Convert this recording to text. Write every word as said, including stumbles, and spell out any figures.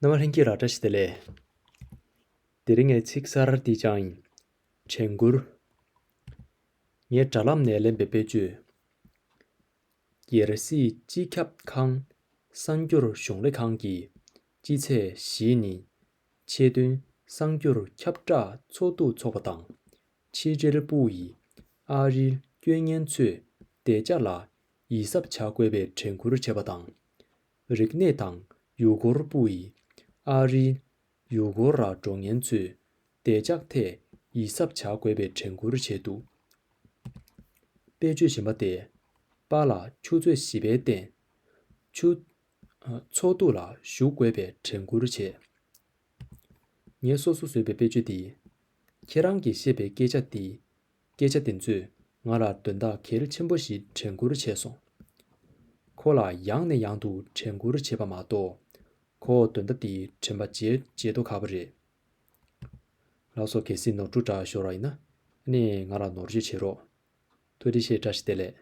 རྣམ་པ་ལྷན་རྒྱས་ལ་བཀྲ་ཤིས་བདེ་ལེགས། དེ་རིང་ངའི་ཚིག་གསར་འདི་ཅང་ཡིན། དྲན་སྐུལ། ངའི་དྲ་ལམ་ནས་ལེན་པའི་དཔེ་བརྗོད། རྒྱལ་སྲིད་སྤྱི་ཁྱབ་ཁང་གསར་འགྱུར་གཞུང་ལས་ཁང་གིས་སྤྱི་ཚེས་བཞི་ཉིན་ཆེད་དོན་གསར་འགྱུར་ཁྱབ་བསྒྲགས་ཚོགས་འདུ་འཚོགས་པ་དང་། ཕྱི་འབྲེལ་པུའུ་ཡིས་ཨ་རིར་སྐྱོད་མཁན་ཚོས་བདེ་འཇགས་ལ་ཡིད་གཟབ་བྱ་དགོས་པའི་དྲན་སྐུལ་བྱས་པ་དང་། རིག་གནས་དང་ཡུལ་སྐོར་པུའུ་ཡིས་ཨ་རིའི་ཡུལ་སྐོར་ལ་འགྲོ་མཁན་ཚོས་བདེ་འཇགས་ཐད་ཡིད་གཟབ་བྱ་དགོས་པའི་དྲན་སྐུལ་བྱས་འདུག་དཔེ་བརྗོད་གཞན་པ་དེ། པཱ་ལགས་ཆུ་ཚོད་བཞི་པའི་སྟེང་ཆུ། ཨ། ཚོགས་འདུ་ལ་ཞུགས་དགོས་པའི་དྲན་སྐུལ་བྱས། ངས་སོ་སོ་བཟོས་པའི་དཔེ་བརྗོད་འདི། ཁྱེད་རང་གིས་བཤད་པའི་སྐད་ཆ་འདི། སྐད་ཆ་འདི་ཚོས་ང་ལ་དོན་དག་གལ་ཆེན་པོ་ཞིག་དྲན་སྐུལ་བྱས་སོང་། ཁོ་ལ་ཡང་ནས་ཡང་དུ་དྲན་སྐུལ་བྱས་པ་མ་གཏོགས། ཁོ་དོན་དག་འདི་དྲན་པ་བརྗེད་བརྗེད་མདོག་ཁ་པོ་རེད། ལགས་སོ། གལ་སྲིད་ནོར་འཁྲུལ་འདྲ་ཤོར་བ་ཡིན་ན། ཨ་ནི་ང་ལ་ནོར་བཅོས་བྱེད་རོགས། ཐུགས་རྗེ་ཆེ། བཀྲ་ཤིས་བདེ་ལེགས།